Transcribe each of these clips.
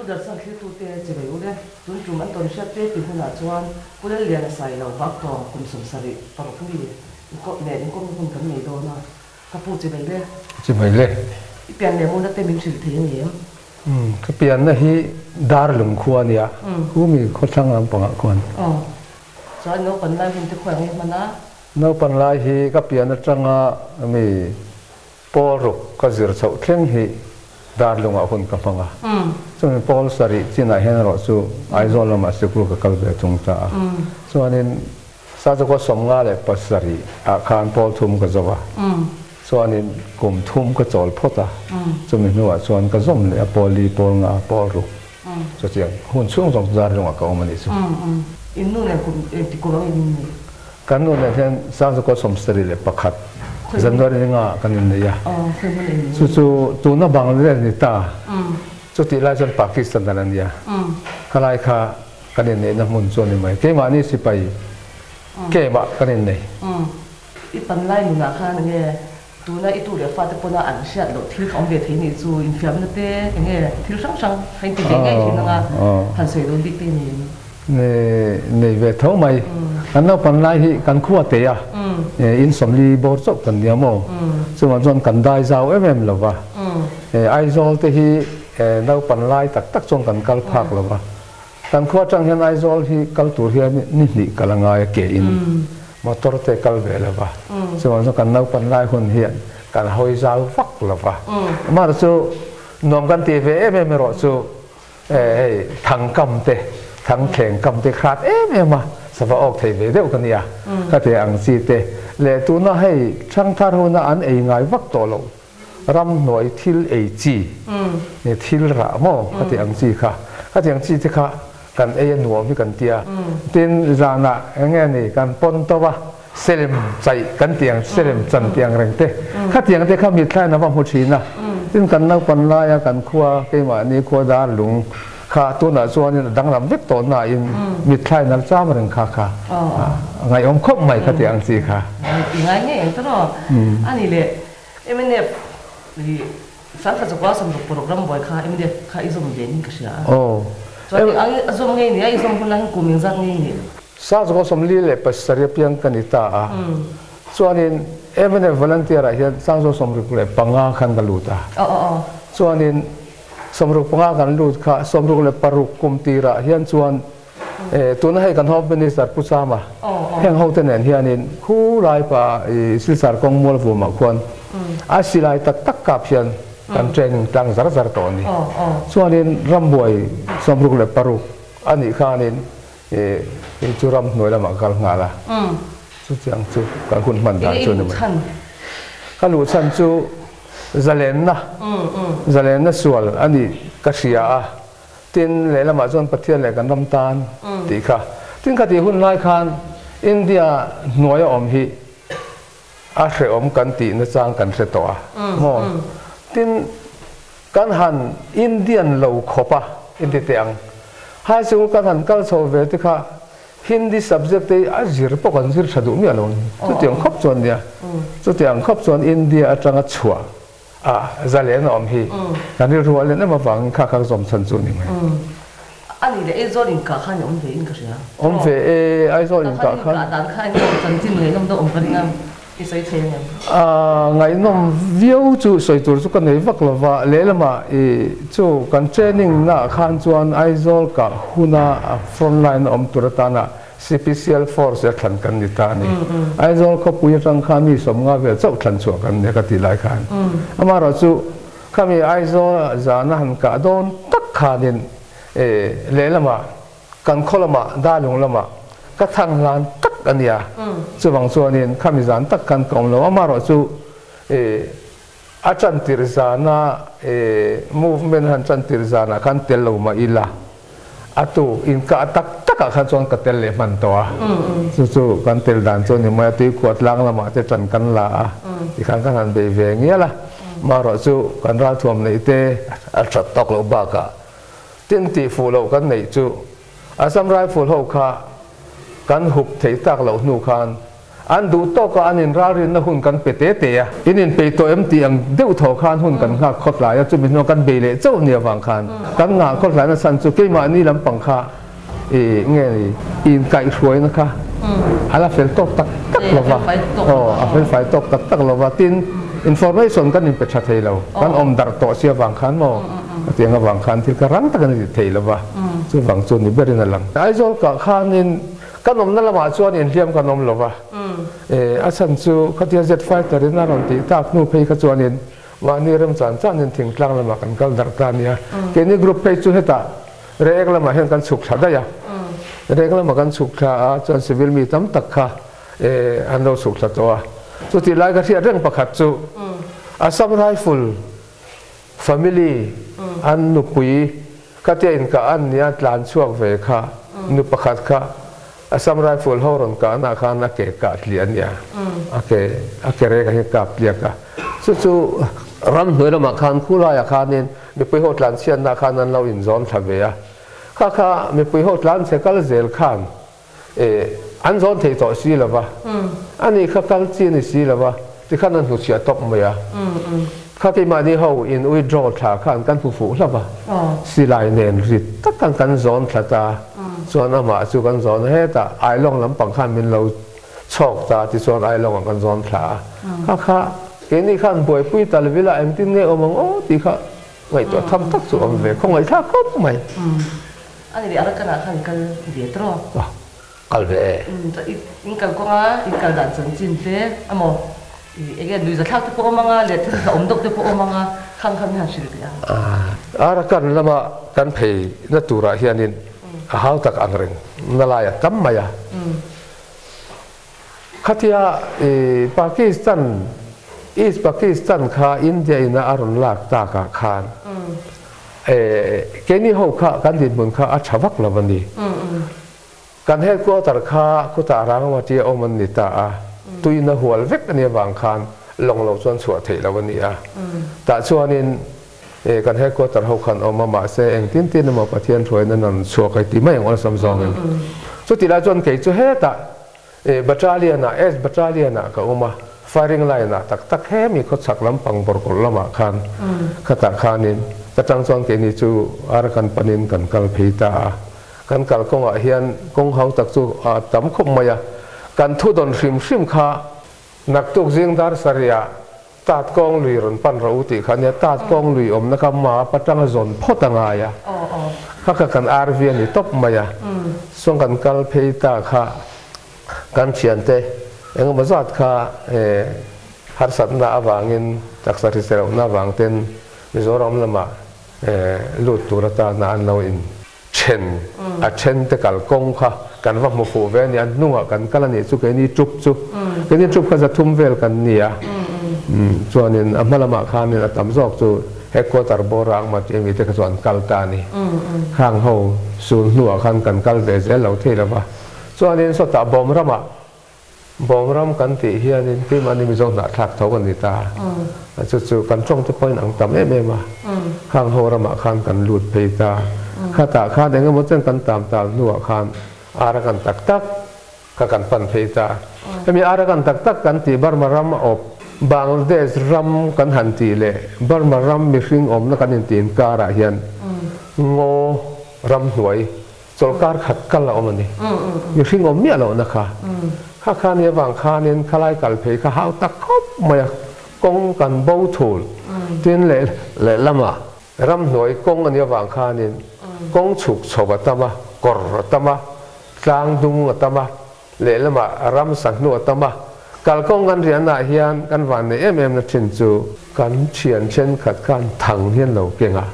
Doordarshan thlirtute chibai ule, tun tum an tawn hriat te ti hunah chuan Pu Lalliana Sailo Baktawng kum 76 mi inkawp nen inkawmna hun kan nei dawn a, ka pu chibai le. Chibai le. I pian leh muna te min hrilh thei a ni em? Ka pianna hi Darlung khua a nia, khu mi khawthlang lampangah khuan. Aw, chuan naupan lai hun te khuai ang i hman a? Naupan lai hi ka pian atanga mi Pawl ruk ka zir chhoh thleng hi Darlungah hun ka hmang a, chumi pawl sarih chinah hian erawh chu Aizawl lamah sikul ka kal ve thung ta a. Chuanin Sazakua 57 ah khan pawl thum ka zo a, chuanin kum thum ka chawl phawt a, chumi hnuah chuan ka zawm leh a, pawl li, pawl nga, pawl ruk chutiang hun chhung zawng chu Darlungah ka awm a nih chu. In nu nen kum engti kum ang in innei? Kan nu nen hian Sangzakaw 71 January ni nga kan innei a, chu chu tuna Bangladesh ni ta, chutih lai chuan Pakistan a la nia, khalai kha kan inneihna hmun chu a ni mai. Keimahni sipai camp ah kan innei. I panlai nunah khan enge tuna i tu leh fate pawna an hriat loh thil kha awm ve thei nih chu infiamna te enge thil hrang hrang kha inti ve ngei thin anga han sawi dawn bik te ni em? Nei ve tho mai. Kan naupan lai hi kan khua te a, in sawmli bawr chauh kan nia maw? Chuvang chuan kan dai zau em em lo va. Aizawl te hi naupan lai tak tak chuan kan kal phak lo va. Kan khua atang hian Aizawl hi kal tur hian ni hnih kal a ngai a ke in motor te kal ve lo va. Chuvang chuan kan naupan lai hun hian kan hawi zau vak lo va. Amaherawhchu nuam kan tih ve em em erawh chu Hei thang kam te, thang thleng kam te hrat em em a, sava awk thei ve deuh ka nia, ka ti ang chi te. Leh tuna hei thangthar huna an ei ngai vak tawh loh, ramhnuai thil ei chi, thil rah maw ka ti ang chi kha, ka ti ang chi te kha kan ei a nuam hi kan tia. Tin zanah eng nge ni kan pawn to va, Selem chaih kan tih ang, selem chan tih ang reng te, khatiang te kha mithlain a va hmu thin a. Tin kan naupan laia kan khua, keimahni khua Darlung kha tunah chuanin a danglam vek tawh nain mithlain a cham reng kha kha ngaihawm khawp mai khatiang ang chi kha. I ngai ngei ang tawh a ni le mnf hi Sangkhat zakua 66 ram buai kha mnf kha i zawm ve niin ka hria a. Chuan a zawm ngei ni a, i zawm hun lai hian kum engzat ngei ni? Sazakaw 47 piang ka ni ta a, chuanin mnf volunteer ah hian Sangzaw 65 khan ka lut a, chuanin 65 kan lut kha 66 kum tirah hian chuan tuna hei kan Home Minister Pu Chama heng hote nen hianin khulai pa i Silchar kawng Mualvumah khuan a silai tak tak kap hian kan training tlang zar zar tawh a ni. Chuanin rambuai 66 a nih khanin Kei chu ramhnuai lamah kal nghal a, chutiang chu ka hun hman dan chu a ni mai. Ka luh chhan chu zalenna, zalenna sual a nih ka hria a, tin lehlamah chuan Pathian leh kan ram tan tih kha. Tin khatih hun lai khan India hnuaia awm hi a hrehawm kan tih nachang kan hre tawh a maw? Tin, kan han Indian lo khawp a inti teh ang. High school kan han kal chho ve te kha Hindi subject te hi a zir pawh kan zir tha duh miah lo a ni. Chutiang khawp chuan nia, chutiang khawp chuan India atanga chhuah a zalen a awm hi kan rilru a len em avangin kha kha zawm chhan chu a ni mai. A nih leh Aizawl inkah khan i awm ve in ka hria. Awm ve e, Aizawl inkah khan. Inkah dan kha eng emaw chanchin ngaihnawm deuh awm ka ring a, i sawi thei ang em? Ngaihnawm viau chu sawi tur chu ka nei vak lo va, lehlamah i chu kan training naah khan chuan Aizawl kah huna front line a awm tur atana CPCL force a thlan kan ni ta a ni. Aizawl khawpui atang khan mi 50 vel chauh thlan chhuah kan ni a ka tih lai khan. Amaherawhchu khami Aizawl zana han kah dawn tak khanin lehlamah kan khaw lamah Darlung lamah ka thang hlan tak a nia. Chuvang chuanin khami zan tak khan ka awm lo. Amaherawhchu a tantir zana movement han tantir zanah khan tel lo mah ila a tu inkah tak takah khan chuan ka tel leh hman tawh a. Chu chu kan tel dan chu a ni mai a, tuikhuah tlang lamah te tan kan la a, tikhan kan han bei ve ngial a. Marawh chu kan ralthuam neih te a that tawk loh bakah tin tih fuh loh kan neih chu Assam Rifle ho kha kan hup thei tak loh hnu khan. An duh tawk a an inralrinna hun kan pe te te a. In inpeih tawh em tih ang deuh tho khan hun kan nghak khawtlai a, chumi hnuah kan bei leh chauh nia vang khan kan nghah khawtlaina chhan chu keimahni lampang kha i nge ni inkaihhruaina kha a la fel tawk tak tak lo va, aw a felfai tawk tak tak lo va, tin information kan inpe tha thei lo, kan awm darh tawh si avang khan maw tiang avang khan thil kha rang tak an inti thei lo va, chuvang chu ni berin a lang. Aizawl kah khanin Kan awmna lamah chuan inhliam kan awm lo va, a chhan chu khatia jet fighter in a rawn tih tak hnu phei kha chuanin mahni remchan chanin thingtlang lamah kan kal darh ta a nia. Keini group phei chu hetah Reiek lamah hian kan chhuk thla daih a, Reiek lamah kan chhuk thla a chuan civil mi tam tak kha an lo chhuk thla tawh a. Chutih lai ka hriat reng pakhat chu Assam Rifle family an nupui Khatia inkah an nia tlan chhuak ve kha nu pakhat kha Assam Rifle ho rawn kahna khan a ke kah tliah a nia, a ke a ke rek ah hian kap tliak a, chu chu ramhnuai lamah khan khulaiah khanin mipui ho tlan chhiatna khan an lo inzawn thla ve a, kha kha mipui ho tlan chhe kal zel khan e an zawn thei tawh si lo va, ani kha kal chi a ni si lo va, tikhan an hnuchhiah tawp mai a. Kha keimahni ho in withdraw thla khan kan hmu fuh hlauh a, silai nen rit tak khan kan zawn thla ta, chuan amah chu kan zawn a, hetah Ailawng lampang khan min lo chhawk ta tichuan Ailawngah kan zawn thla a, kha kha keini khan buaipui tal vila engtin nge awm ang aw tih kha ngaihtuah tham tak chu awm ve khaw ngaihthlak khawp mai. A ni leh Arakan-ah khan i kal ve tawh? Kal ve e. In kal kawnga in kal dan chanchin te amaw eng nge nuihza thlak te pawh awm anga leh thil hlauhawm deuh te pawh awm anga khang kha min han hrilh teh a. Arakan lama kan phei na turah hianin a hau tak ang reng na lai a tam mai a. Khatia Pakistan, East Pakistan kha India ina a rawn lak takah khan keini ho kha kan dinhmun kha a tha vak lo a ni. Kan headquarter kha khutah Rangamatia awm an ni ta a, tuina hual vek a nih avang khan lawng lo chuan chhuah theih loh a ni a. Tah chuanin kan headquarter ho khan awm a, mahse engtin tin emaw Pathian hruaina nan chhuak ai ti mai ang awlsam zawngin. Chutih lai chuan kei chu hetah Battalion-ah, S Battalion-ah ka awm a, firing line-ah tak tak hemi khawchhak lampang bawrkawlh lamah khan khatah khanin ka tang chuan keini chu Arakan panin kan kal phei ta a. Kan kal kawngah hian kawng hau tak chu a tam khawp mai a, kan thu dawn hrim hrim kha naktuk zing dar sarihah Tat kawng lui rawn pan rawh u tih kha ania, tat kawng lui awmna kha map atanga zawn phawt a ngai a, kha kha kan RV a ni tawp mai a, chuan kan kal phei ta kha kan thiante engemaw zat kha harsatna avangin taksa hrisellohna avang ten Mizoram lamah lut tur atana an lo in Then, a then te kal kawng kha kan va hmu fuh ve a ni, an hnungah kan kal a nih chu keini trup chu, keini trup kha zathum vel kan ni a, chuanin a hma lamah khanin a tam zawk chu headquarter bawr a Angmati ami te kha chu an kal ta a ni, khang ho sul hnuah khan kan kal ve zel lo thei lo va, chuanin sawtah bawm ramah Bawm ram kan tih hianin keimahni Mizo hnahthlak tho kan ni ta a, chu chu kan tawng te pawhin ang tam em em a, khang ho ramah khan kan lut phei ta, khatah khan eng emaw chen kan tam tal hnuah khan Arakan tak tak kha kan pan phei ta. Hemi Arakan tak tak kan tih Burma ram a awp, Bangladesh ram kan han tih leh Burma ram mihring awmna kan intih inkarah hian ngaw ramhnuai Chawlhkar khat kal a awm a ni. Mihring awm miah lohna kha. Kha kha ni avang khanin khalai kal phei kha hau tak khawp mai a, kawng kan bo thul. Tin leh lehlamah ramhnuai kawng a nih avang khanin kawng chhuk chho a tam a, kawr a tam a, tlang dung a tam a, lehlamah ramsa hnu a tam a. Kalkawng kan riahnaah hian kan van nei em em na thin chu kan thian thenkhat khan thang hian lo keng a.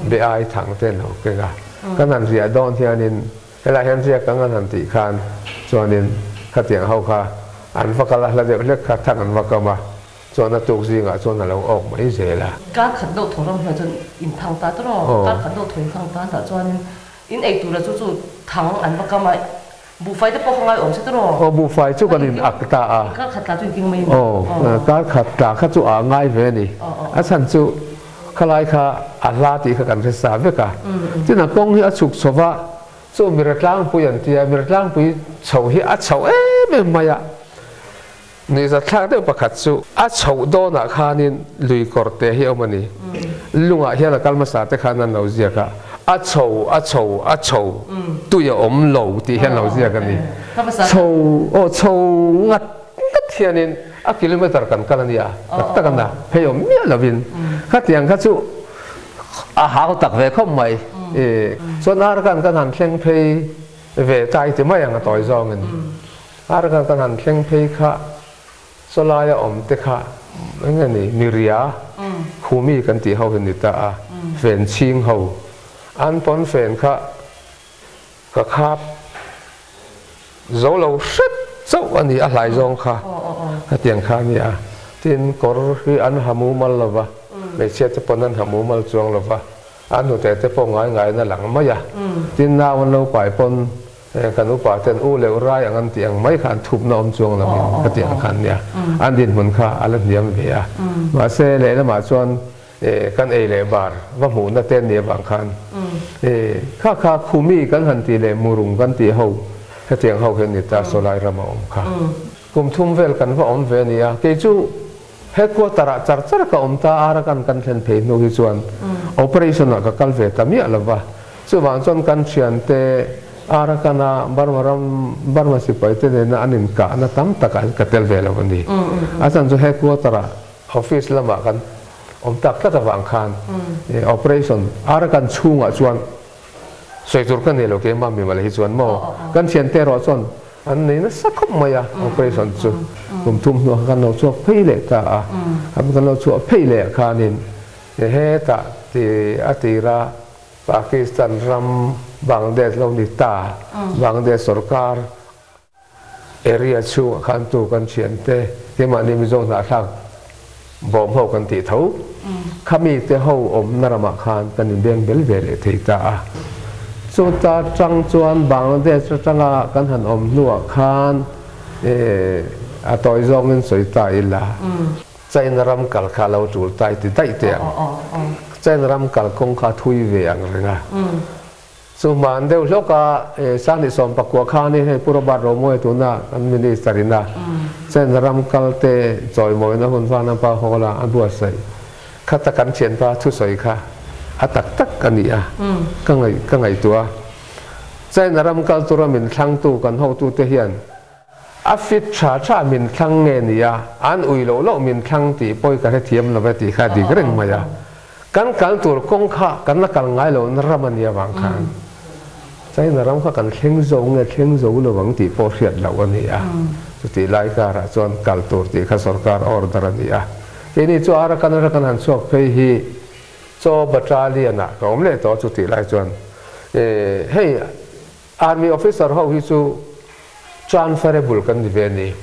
Be ai thang te lo keng a, kan han riah dawn hianin helai hian riak ang an han tih khan chuanin khatiang ho kha an va kal a, hla deuh hlek kha thang an va kam a, chuan a tuk zingah chuan a lo awk mai zel a. Kar khat deuh thaw ram hnuai chuan in thang ta tawh rawh, kar khat deuh thaw in thang ta tah chuanin in ei tura chu chu thang an va kam a, buhfai te pawh kha ngai awm se tawh rawh. Aw buhfai chu kan in ak ta a. Kar khat tla chu in ting mai a ni. Aw kar khat tla kha chu a ngai ve a ni. A chhan chu Khalai kha a hla tih kha kan hre sa vek a. Tin a kawng hi a chhuk chho va, chu Miratlangpui an ti a, Miratlangpui chho hi a chho em em mai a. Nuihzatthlak deuh pakhat chu a chhoh dawnah khanin lui kawr te hi a awm a ni. Lungah hian a kal hmasa te khan an lo ziak a, a chho, a chho, a chho, tui a awm lo tih hian lo ziak a ni. Chho, aw chho ngat ngat hianin a kilometer kan kal a nia, tak tak a na, phei awm miah lovin. Khatiang kha chu a hau tak ve khawp mai. Chuan Arakan kan han thleng phei ve ta i ti mai ang a tawi zawngin. Arakan kan han thleng phei kha chawlaia awm te kha eng nge ni Miria Khumi kan tih ho hi ni ta a, fen chhing ho an pawn fen kha ka khap zo lo hret chauh a ni a hlai zawng kha hetiang kha a ni a. Tin kawr hi an ha mumal lo va, hmeichhia te pawn an ha mumal chuang lo va, an hnute te pawh ngai ngaiin a lang mai a. Tin nau an lo pai pawn Kan upa ten u leh rai ang an tih ang mai kha an thupna awm chuang lo in ka tih ang kha an nia. An dinhmun kha a la hniam ve a. Mahse lehlamah chuan kan ei leh bar va hmuhna te an nih avang khan kha kha khumi kan han tih leh murung kan tih ho hetiang ho hi an ni ta sawlai rama awm kha. Kum thum vel kan va awm ve a ni a. Kei chu headquarter ah char char ka awm ta Arakan kan thlen phei hnu hi chuan operation ah ka kal ve ta miah lo va. Chuvang chuan kan thiante Arakana Burma ram Burma sipai te nena an inkahna tam takah hian ka tel ve lo a ni. A chhan chu headquarter ah office lamah kan awm tak tlat avang khan operation Arakan chhungah chuan sawi tur ka nei lo keimah mimal hi chuan maw kan thiante erawh chuan an nei nasa khawp mai a operation chu kum thum hnuah khan kan lo chhuak phei leh ta a, kan lo chhuah phei leh khanin hetah ti a tira Pakistan ram Bangladesh lo ni ta, Bangladesh sorkar area chhungah khan tu kan thiante keimahni Mizo hnahthlak bawm ho kan tih tho. Khami te ho awmna ramah khan kan inbeng bel ve leh thei ta a. Chuta tang chuan Bangladesh atanga kan han awm hnuah khan a tawi zawngin sawi ta ila. China ram kal kha a lo tul ta i ti daih teh ang. China ram kal kawng kha a thui ve ang reng a. Chu hman deuh hlawk a, Sanghnih Sawmpakua khanin hei Pu Robert Romawia tuna kan Minister in a China ram kal te chawimawina hun Vanapa Hall a a buatsaih khata kan thianpa thusawi kha a tak tak a ni a, ka ngaih ka ngaihtuah a. China ram kal tura min thlangtu kan hotute hian A fit tha tha min thlang nge ni a, an ui loh loh min thlang tih pawi ka hrethiam lo ve tih kha a dik reng mai a. Kan kal tur kawng kha kan la kal ngai lohna ram a nih avang khan China ram kha kan thleng zo nge thleng zo lo ang tih pawh hriat loh a ni a. Chutih lai karah chuan kal tur tih kha sorkar order a ni a. Keini chu Arakan atang kan han chhuak phei hi Chaw Battalion ah ka awm leh tawh chutih lai chuan hei Army officer ho hi chu transferable kan ni ve a ni.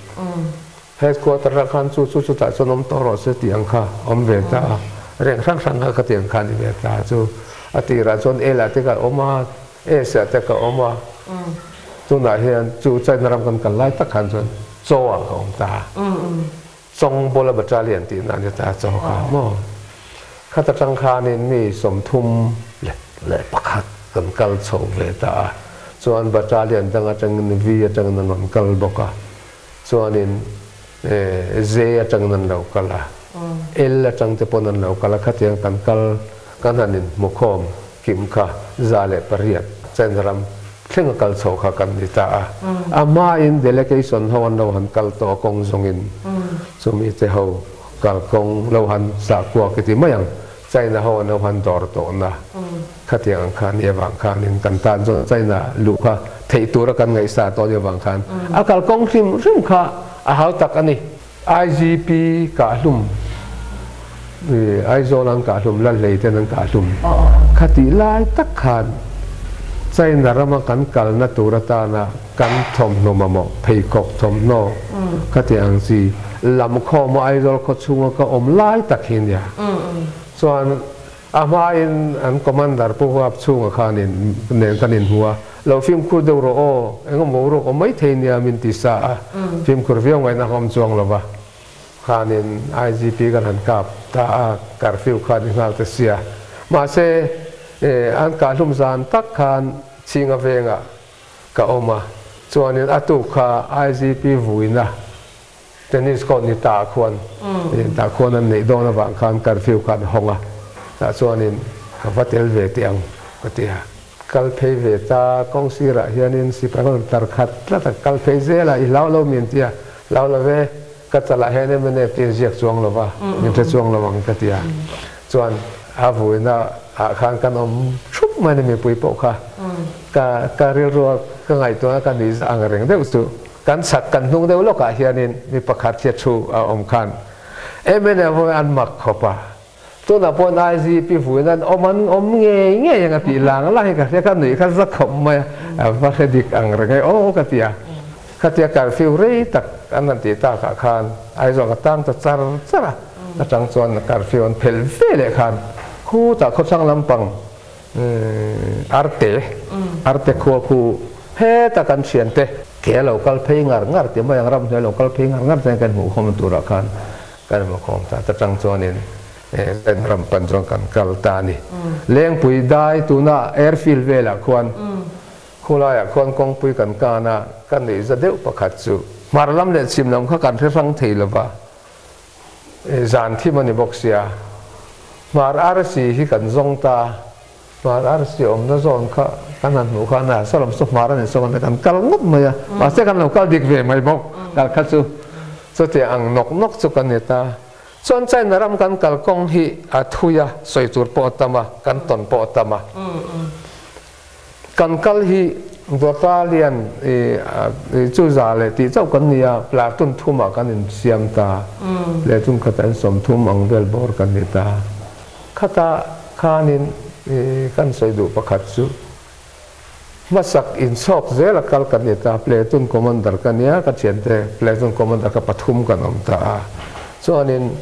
Headquarter ah khan chu chu chutah chuan awm tawh rawh se tih ang kha awm ve ta a, reng hrang hrang kha khatiang kha a ni ve ta chu. A tirah chuan L ah te ka awm a, S ah te ka awm a, tunah hian chu China ram kan kal lai tak khan chuan Chaw ah ka awm ta a. Chawng Bola Battalion tih na a ni ta chaw kha maw? Khat atang khanin mi 31 kan kal chho ve ta a, chuan Battalion dang atangin V atangin an rawn kal bawk a, chuanin J atangin an lo kal a, L atang te pawn an lo kal a, khatiang kan kal kan han inhmukhawm kim kha 108 China ram thleng a kal chho kha kan ni ta a. A hmain delegation ho an lo han kal tawh a kawng zawngin chumi te ho kal kawng lo han sah kuak i ti mai ang. China ho an lo han dawr tawhna khatiang ang kha ni avang khanin kan tan chuan China luh kha theih tura kan ngaihsa tawh ni avang khan a kal kawng hrim hrim kha a hau tak a ni. IGP kahhlum Aizawl an kahhlum Lalhlei ten an kahhlum kha tih lai tak khan China rama kan kalna tur atana kan thawmhnaw mamawh pheikhawk thawmhnaw kha tih ang chi lam khawma Aizawl khaw chhunga ka awm lai tak hi nia chuan A hmain an Commander Pu Huap chhunga khanin nen kan inhmu a, Lo fimkhur deuh rawh aw, eng emaw ruak awm maithei nia min ti sa a, fimkhur viau ngaihna ka awm chuang lo va. Khanin IGP kan han kap ta a, curfew kha ni nghal ta sia. Mahse, an kahhlum zan tak khan Chhinga vengah ka awm a, chuanin a tuk kha IGP vuina. Tennis court ni ta khuan tah khuan an neih dawn avang khan curfew kha an hawng a, tah chuanin ka va tel ve teh ang ka ti a. Kal phei ve ta, kawng sirah hianin sipai rawn tar khat tlat a, kal phei zel a, i hlau lo min ti a, hlau lo ve, ka chalah hian mnf te in ziak chuang lo va, min hre chuang lo ang ka ti a. Chuan a vuina ah khan kan awm thup mai ni mipui pawh kha ka ka rilrua ka ngaihtuahna ka nuih ang reng deuh chu. Kan chhak kan hnung deuh lawkah hianin mi pakhat hi a thu a awm khan mnf ho hi an mak khawp a, tunah pawhin IGP vuin an awm an awm ngei ngei ang a tih lang lang hi ka hria kha nuih kha za khawp mai a, a va hre dik ang reng e aw ka ti a. Khatia curfew rei tak an han tih takah khan Aizawl ka tang ta char char a, atang chuan curfew an phelh ve leh khan khutah khawchhang lampang Arte, Arte khua khu heta kan thiante ke a lo kal phei ngar ngar ti mai ang, ramhnuai a lo kal phei ngar ngar chuan kan hmuhkhawm turah khan kan hmuhkhawm ta. Ta tang chuanin Len ram pan chuan kan kal ta a ni. Lengpui dai tuna airfield velah khuan khulaiah khuan kawngpui kan kan a, ka nuih za deuh pakhat chu hmar lam leh chhim lam kha kan hre hrang thei lova, Zan thim a ni bawk sia. Hmar arsi hi kan zawng ta. Hmar arsi awmna zawn kha kan han hmuh khan a salam chu hmar a ni sawn a kan kal ngawt mai a. Mahse kan lo kal dik ve mai bawk. Kal kha chu chuti ang nawk nawk chu kan ni ta. Chuan China ram kan kal kawng hi a thui a, sawi tur pawh a tam a, kan tawn pawh a tam a. Kan kal hi Battalion chu za leh tih chauh kan ni a, platoon thumah kan insiam ta, platoon khatah in 30 ang vel bawr kan ni ta. Khata khanin kan sawi duh pakhat chu hmasak inchhawk zela kal kan ni ta, platoon commander ka nia, ka thiante platoon commander kha pathum kan awm ta a, chuanin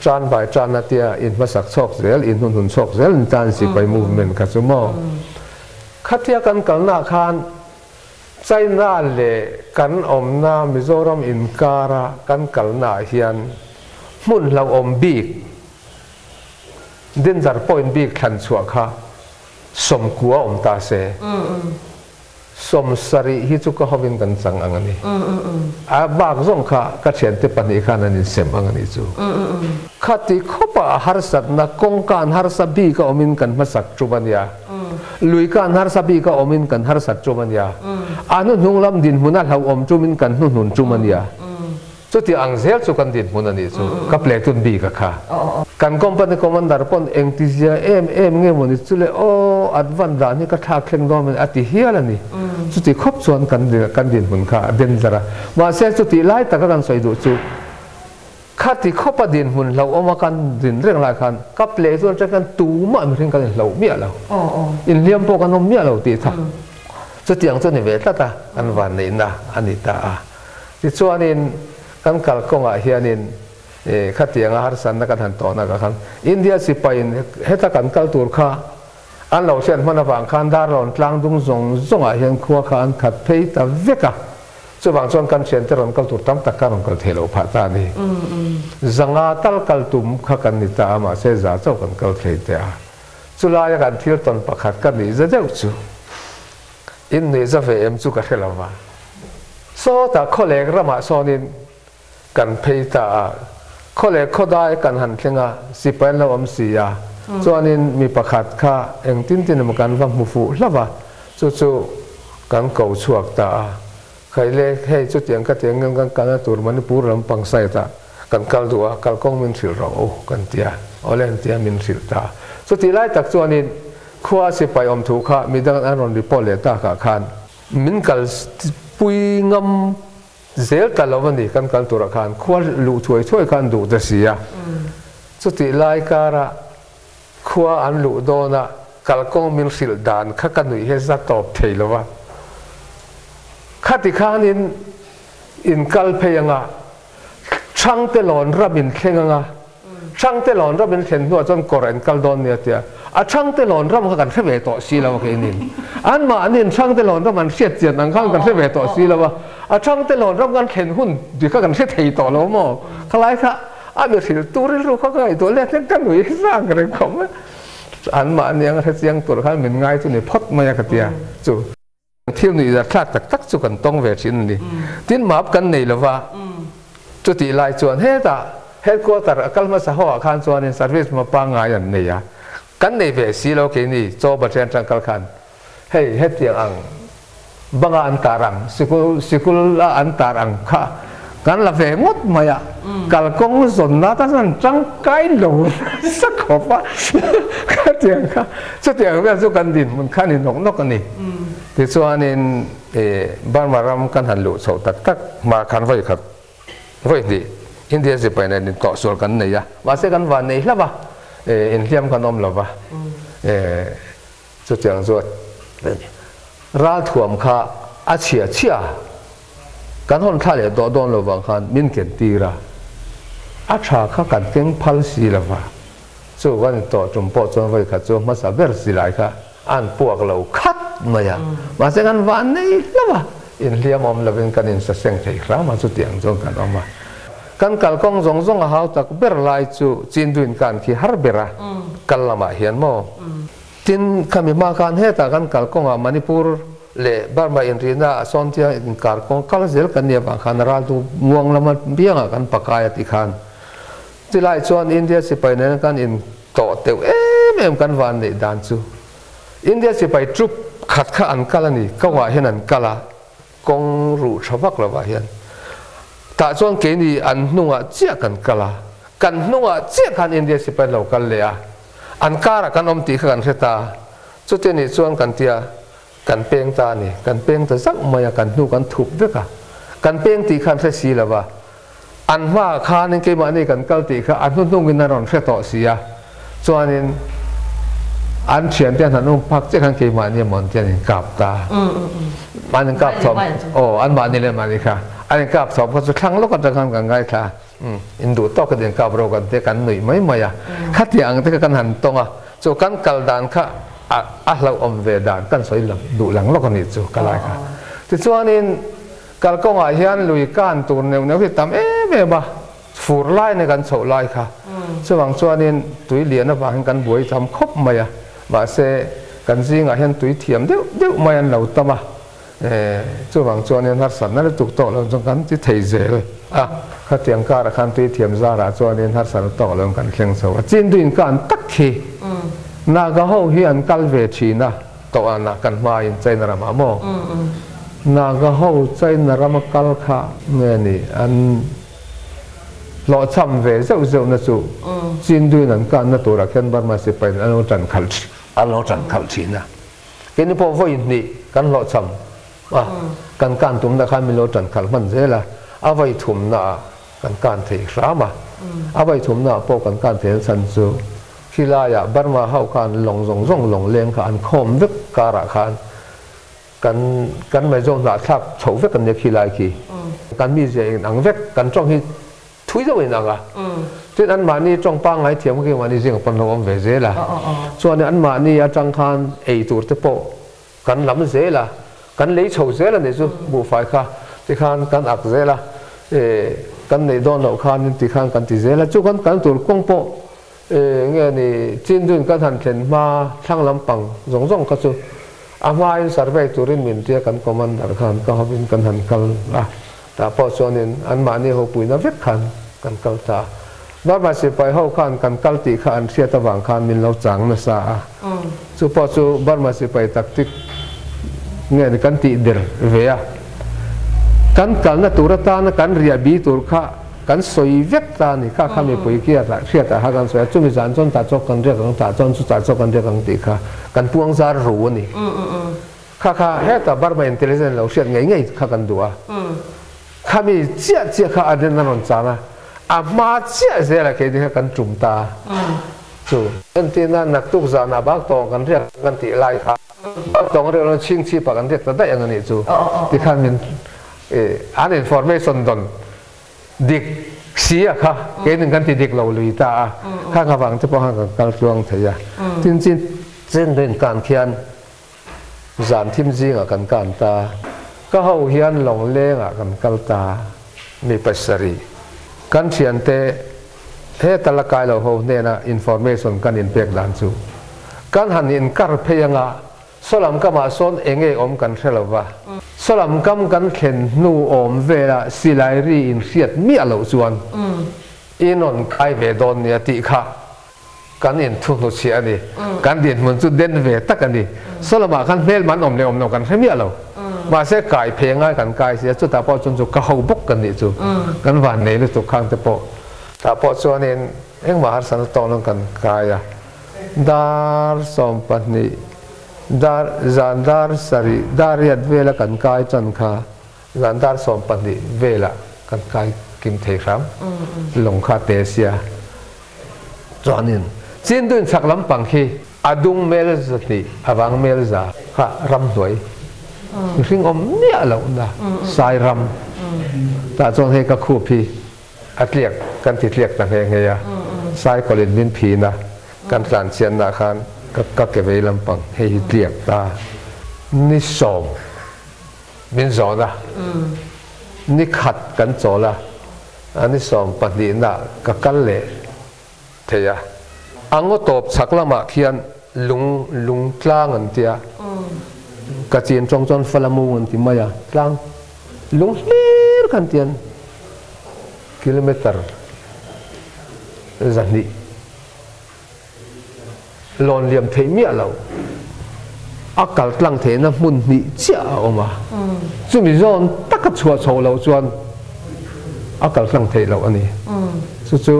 Tan by tan a tia in hmasak chhawk zel, in hun hun chhawk zel in tan sipai movement kha chu maw. Khatia kan kalna khan China leh kan awmna Mizoram inkara kan kalna ah hian hmun hlauhawm bik, danger point bik thlan chhuah kha 90 awm ta se. 70 hi chu ka hovin kan chang ang a ni. A bak zawng kha ka thiante pahnih khan an insem ang a nih chu. Khati khawpa a harsatna kawngka an harsa bik a awmin kan hmasak tum a nia. Luika an harsa bik a awmin kan harsat tum a nia. A hnuhnung lam dinhmun a hlauhawm tumin kan hnuhnun tum a nia. Chuti ang zel chu kan dinhmun a nih chu, ka platoon bik a kha. Kan company commander pawn engtizia em em nge maw ni chu le aw advance dan hi ka thlak thleng dawn maw ni a ti hial a ni. Chuti khawp chuan kan kan dinhmun kha a danger a. Mahse chutih lai taka kan sawi duh chu khati khawpa dinhmun hlauhawm a kan din reng lai khan ka platoon atang khan tumah mihring kan inhloh miah lo. Inhliam pawh kan awm miah lo tih tha. Chutiang chu a ni ve tlat a, kan vanneihna a ni ta a. Tichuanin kan kalkawngah hianin khatianga harsatna kan han tawhna ka khan India sipaiin heta kan kal tur kha an lo hriat hman avang khan Darlawn tlang dung zawng zawngah hian khua kha an khat phei ta vek a, chuvang chuan kan thiante rawn kal tur tam tak kha rawn kal thei loh phah ta a ni. Zanga tal kal tum kha kan ni ta a, mahse za chauh kan kal thei teh a. Chulaia kan thil tawn pakhat ka nih za deuh chu. In nuih za ve em chu ka hre lo va. Sawtah khawlek ramah sawnin kan phei ta a, khawlek khawdai kan han thleng a, sipai an lo awm si a, chuanin mi pakhat kha engtin tin emaw kan va hmu fuh hlauh a, chu chu kan ko chhuak ta a. Khaile hei chutiang ka ti angin kan kalna tur Manipur lampang side ah kan kal duh a, kalkawng min hrilh rawh u kan ti a, awle an ti a min hrilh ta a. Chutih lai tak chuanin Khua sipai awm thu kha midang an rawn report leh takah khan min kal pui ngam zel ta lo a ni, kan kal turah khan khua luh thuai thuai kha an duh ta si a. Chutih lai karah khua an luh dawnah kalkawng min hrilh dan kha ka nuih hi za tawp thei lo va. Khati khanin in kal phei anga Chhangte lawn ram in thleng anga, Chhangte lawn ram in thlen hnuah chuan kawr an kal dawn nia tia, a Chhangte lawn ram kha kan hre ve tawh si lo a keinin. Anmahniin Chhangte lawn ram an hriat chian ang khan kan hre ve tawh si lo a, a Chhangte lawn ram kan thlen hun dik kha kan hre thei tawh lo maw? Khalai kha a mi hrilh tu rilru kha ka ngaihtuah let hlek ka nui zak reng khawp mai. Anmahni anga hre chiang tur khan min ngai chu ni phawt mai a ka tia chu. Thil nuih zar thlak tak tak chu kan tawng ve thin a ni. Tin, map kan nei lova, Chutih lai chuan hetah headquarter a kal hmasa ho ah khan chuanin service hma pangngai an nei a, kan nei ve si lo keini chaw Pathian tangkal khan hei hetiang ang banga an tar ang, sikul sikul a an tar ang kha kan la ve ngawt mai a, kalkawng zawnna tan chuan tangkai lo nasa khawp a, khatiang kha chutiang vel chu kan dinhmun kha a ni nawk nawk a ni. Tichuanin Burma ram kan han luh chhoh tak tak hma khan vawi khat vawi hnih India sipai nen intawhsual kan nei a, mahse kan van nei hlauh a, inhliam kan awm lo va, chutiang chu ralthuam kha a chhia chhia kan hawn thla leh tawh dawn lo vang khan min ken tir a, a tha kha kan keng phal si lo va, chu kan intawh tum pawh chuan vawi khat chu hmasa ber silai kha An puak lo khat mai a, mahse kan van nei hlauh a, inhliam awm lovin kan insaseng thei hram a, chutiang chuan kan awm a. Kan kalkawng zawng zawng a hau tak ber lai chu Chinduin kan khi har ber a, kal lamah hian maw? Tin, khami hma khan hetah kan kalkawngah Manipur leh Burma inrihna a sawntia inkarkawng kal zel kan nih avang khan raltu muang lama biangah kan pakai a ti khan chilai chuan India sipai nen kan in Tawh teuh em em kan van neih dan chu India sipai troop khat kha an kal a ni, kawngah hian an kal a, kawng ruh tha vak lovah hian. Tah chuan keini an hnungah chiah kan kal a, kan hnungah chiah khan India sipai an lo kal leh a, an karah kan awm tih kha kan hre ta. Chuti nih chuan kan tia kan peng ta a ni, kan peng ta zauh mai a, kan hnu kan thup vek a, kan peng tih kha an hre si lova. An hmaah khanin keimahni kan kal tih kha a hnuhnungin a rawn hre tawh si a, chuanin an thiante an han um phak chiah khan keimahni emaw an ti an inkap ta. An inkap thawm, aw anmahni leh mahni kha an inkap thawm kha chu thlang lawk atang khan kan ngaithla a, in duh tawk in inkap ro kan tia kan nuih mai mai a. Khatiang ang te kha kan han tawng a, chu kan kal dan kha a hlauhawm ve dan kan sawi duh lang lawk a nih chu ka lai kha. Tichuanin. Kalkawngah hian lui kan tur neuh neuh hi tam em em a, fur lai nen kan chhoh lai kha. Chuvang chuanin tui lian avangin kan buai tham khawp mai a, mahse kan zingah hian tui thiam deuh deuh mai an lo tam a, chuvang chuanin harsatna lutuk tawh lo chuan kan ti thei zel a, khatiang karah khan tui thiam zarah chuanin harsatna tawk lo kan thleng chho a. Chinduin kan tak khi Naga ho hi an kal ve thin a. Tawhana kan hmain China ramah maw? Naga ho China rama kal kha nge ni an hlawhchham ve zeuh zeuh na chu Chinduin an kanna turah khian Burma sipain an lo tan khalh an lo tan khalh thin a. Keini pawh vawi hnih kan hlawhchham a, kan kan tumna khan min lo tan khalh hman zel a, a vawi thumna ah kan kan thei hram a, a vawi thumna ah pawh kan kan thei an chhan chu Khilaiah Burma ho khan lawng zawng zawng lawng leng kha an khawm vek karah khan kan kan Mizo hnahthlak chhoh vek an nia khilai khi. Kan mizia in ang vek, kan tawng hi thui deuh in ang a. Tin anmahni tawng pangngai thiam khi mahni zingah pawn lo awm ve zel a. Chuan anmahni atang khan ei tur te pawh kan lam zel a, kan lei chho zel a nih chu buhfai kha tikhan kan ak zel a, kan neih dawn loh khanin tikhan kan ti zel a, chu kan kal tur kawng pawh nge ni Chinduin kan han thlen hma thlang lampang zawng zawng kha chu a hmain survey turin min tia kan commander khan ka hovin kan han kal a, tah pawh chuanin anmahni ho puina vek khan kan kal ta a. Burma sipai ho khan kan kal tih kha an hriat avang khan min lo chang nasa a, chu pawh chu Burma sipai tactic nge ni kan tih der ve a, kan kalna tur atana kan riah bi tur kha kan sawi vek ta a ni, kha kha mipui khi a hriat ah kha kan sawi a, chumi zan chuan tah chawk kan riak ang, tah chuan chu tah chawk kan riak ang tih kha kan puang zar ru a ni. Kha kha heta Burma intelligence lo hriat ngei ngei kha kan duh a. Khami chiah chiah kha a den a rawn chang a, a hma chiah zelah keini kha kan tum ta chu. Entirna, naktuk zanah bak tawng kan riak kan tih lai kha bak tawng riak lo chhing chhipah kan riak ta daih ang a nih chu tikhan min an information dawn dik si a kha keinin kan ti dik lo lui ta a, khang avang te pawh khan kan kal tluang thei a. Tin, chin rin kan khian Zan thim zingah kan kan ta. Ka ho hian lawng lengah kan kal ta. Mi pasarih. Kan thiante heta la kai lo ho hnena information kan inpek dan chu kan han inkar phei anga sawlam kamah sawn enge awm kan hre lo va. Sawlam kam kan thlen hnu awm velah silai ri in hriat miah loh chuan i rawn kai ve dawn nia tih kha kan inthu hnuchhiah a ni. Kan dinhmun chu den ve tak a ni. Sawlamah khan hmelma an awm leh awm lo kan hre miah lo. Mahse kai phei ngai kan kai si a, chutah pawh chuan chu ka ho bawk kan nih chu. Kan van nei lutuk khang te pawh. Tah pawh chuanin engmah harsatna tawk nan kan kai a, dar 12 Dar zan dar sarih dar riat vela kan kai chan kha zan dar 12 velah kan kai kim thei hram lawng kha te sia. Chuanin Chinduin chhak lampang khi a dung mel zahnih a vang mel za kha ramhnuai mihring awm miah lohna sai ram tah chuan hei ka khup hi a tliak kan ti tliak ta nghe nghe a, cycle in min phin a, kan tlan chianna khan ka ka ke vei lampang hei hi tliak ta ni sawm min zawn a, ni khat kan chawl a, a ni sawm pahnihna ka kal leh thei a, a ngaw tawp chhak lamah khian lung lung tlang an tia, ka chin tawng chuan falamung an ti mai a, tlang lung hlir khan tian kilometer 200 lawn liam theih miah lo a kal tlang theihna hmun hnih chiah a awm a, chumi zawn taka chhuah chho loh chuan a kal tlang theih loh a ni. Chu chu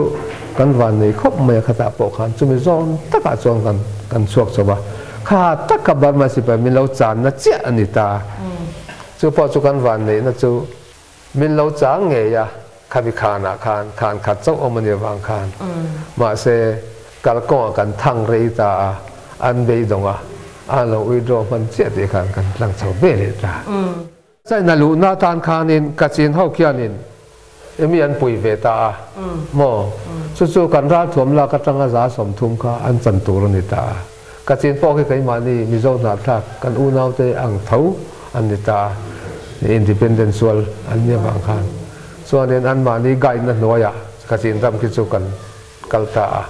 kan van nei khawp mai a khatah pawh khan chumi zawn takah chuan kan kan chhuak chho a, kha taka Burma sipai min lo channa chiah a ni ta. Chu pawh chu kan van neihna chu Min lo chang ngei a, khami khanah khan khan khat chauh awm a nih avang khan. Mahse, kalkawngah kan thang rei ta a, an beidawng a, an lo withdraw hman chiah tih khan kan tlang chho ve leh ta. China luhna atan khanin Kachin ho khianin emi an pui ve ta a maw? Chu chu kan ralthuam lak atanga 30% kha an chan tur a ni ta a. Kachin pawh khi keimahni Mizo hnahthlak kan unaute ang tho an ni ta a, independent sual an ni avang khan. Chuanin anmahni guide na hnuaiah Kachin ram khi chu kan kal ta a.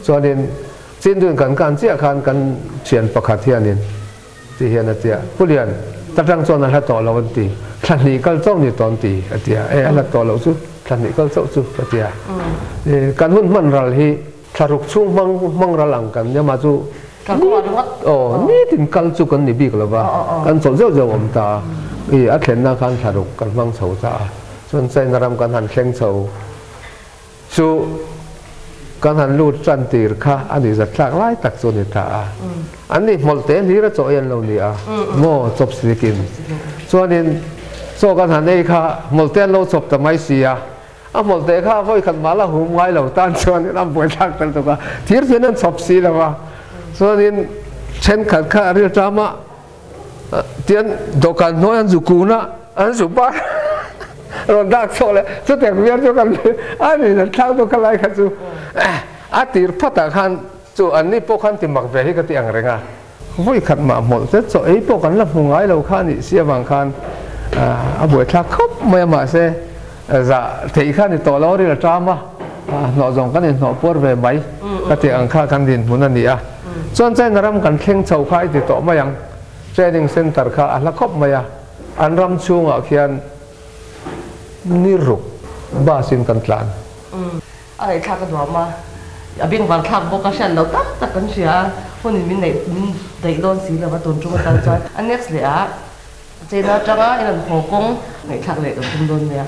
Chuanin Chinduin kan kan chiah khan kan thian pakhat hianin ti hian a ti a, Pu Lian, ta tang chuan a hla tawh lo an ti, thla hnih kal chauh ni tawn ti a ti a, e a hla tawh loh chu thla hnih kal chauh chu ka ti a. Kan hun hman ral hi Thlaruk chhung hmang hmang ral ang kan nia mah chu aw nitin kal chu kan ni bik lova kan chawlh zeuh zeuh awm ta a, i a thlenna khan thlaruk kan hmang chho ta a, chuan China ram kan han thleng chho chu kan han lut tan tir kha a nih zat thlak lai tak chu a ni ta a, an ni hmawlh te hlir a chaw ei an lo ni a maw chawp sikin chuanin chaw kan han ei kha hmawlh te an lo chawp ta mai si a. A hmawlh teh kha vawi khat mah la hum ngai lo tan chuanin a buaithlak tel tuk a, thir thian an chhawp si lo a, chuanin thenkhat kha a rilṭam a, tian dawhkan hnuai an zu kun a, an zu par rawn dak chhuak leh chutiang vial chu kan a ni an thlak deuh kha lai kha chu a tir phatah khan chu an ni pawh khan ti mak ve hi ka ti ang reng a, vawi khat mah hmawlh te chaw ei pawh kan la hmu ngai lo kha a nih si avang khan a buaithlak khawp mai a, mahse Zah theih kha ni tawh lo ril a ṭam a, hnawh zawng kan inhnawh puar ve mai ka tih ang kha kan dinhmun a ni a. Chuan China ram kan thleng chho kha i ti tawh mai ang, training centre kha a hla khawp mai a, an ram chhungah khian ni ruk bus in kan tlan. A ngaihthlak a nuam a, a bengvar thlak bawk a, hriat loh tak tak kan hria a, hunin min neih min daih dawn si lo va tun tum atan chuan a next leh ah China atanga in an haw kawng ngaihthlak leh kan tum dawn nia.